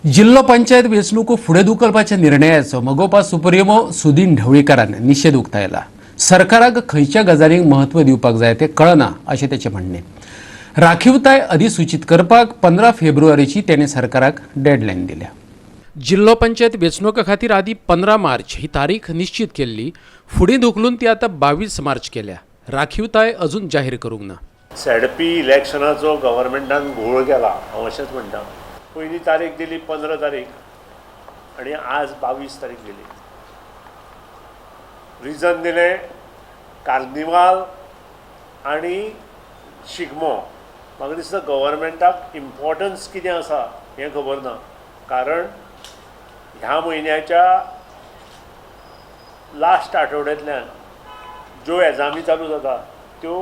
जिल्लो पंचायत वेंचणुको फुडें धुकलपाच्या निर्णयाचो मगोपा सुप्रिमो सुदीन ढवळीकारान निशेध उक्तायला. सरकाराक खंयच्या गजालींक म्हत्व दिवपाक जाय तें कळना अशें तेचें म्हणणें. राखीवताय अधिसूचीत करपाक 15 फेब्रुवारीची तेणें सरकाराक डेडलायन दिल्या. जिल्लो पंचायत वेंचणुका खातीर आदीं 15 मार्च ही तारीख निश्चीत केल्ली. फुडें धुकलून ती आतां 22 मार्च केल्या. राखीवताय अजून जाहीर करूंक ना. सॅडपी इलेक्शनाचो गव्हर्मेंटान घोळ केला, हांव अशेंच म्हणटा. पयली तारीख दिली 15 तारीख आनी आज 22 तारीख दिली. रिजन दिलें कार्निवाल आनी शिगमो. म्हाका दिसता गव्हर्मेंटाक इम्पॉर्टन्स कितें आसा हें खबर ना, कारण ह्या म्हयन्याच्या लास्ट आठवड्यांतल्यान ज्यो एग्जामी चालू जाता त्यो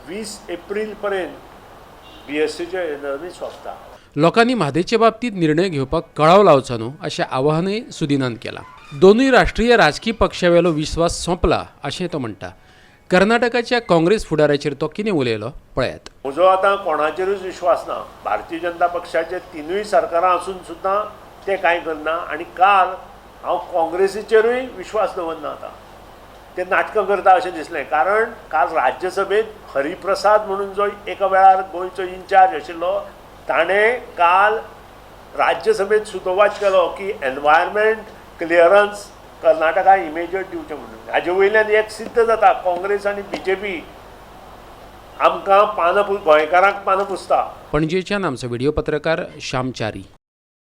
20 एप्रील पर्यंत बीएससीच्यो एग्जामी सोंपता. लोकांनी म्हादयचे बाबतीत निर्णय घेवपाक कळाव लावचो न्हू अशें आवाहनय सुदिनान केलां. दोनूय राष्ट्रीय राजकी पक्षावेलो विस्वास सोंपला अशें तो म्हणटा. कर्नाटकाच्या काँग्रेस फुडाऱ्याचेर तो कितें उलयलो पळयात. म्हजो आतां कोणाचेरूच विश्वास ना. भारतीय जनता पक्षाचे तिनूय सरकारां आसून सुद्दां ते कांय करना आनी काल हांव काँग्रेसीचेरूय विश्वास दवरना. आतां ते नाटकां करता अशें दिसलें, कारण काल राज्यसभेंत हरिप्रसाद म्हणून जो एका वेळार गोंयचो इन्चार्ज आशिल्लो, ताणें काल राज्यसभेंत सुतोवाच केलो की एनवायरमेंट क्लियरन्स कर्नाटका इमिजिएट दिवचें म्हणून. हाजे वयल्यान एक सिद्ध जाता, काँग्रेस आनी बीजेपी आमकां पानां, गोंयकारांक पानां पुसता. पणजेच्यान आमचो व्हिडिओ पत्रकार श्याम च्यारी.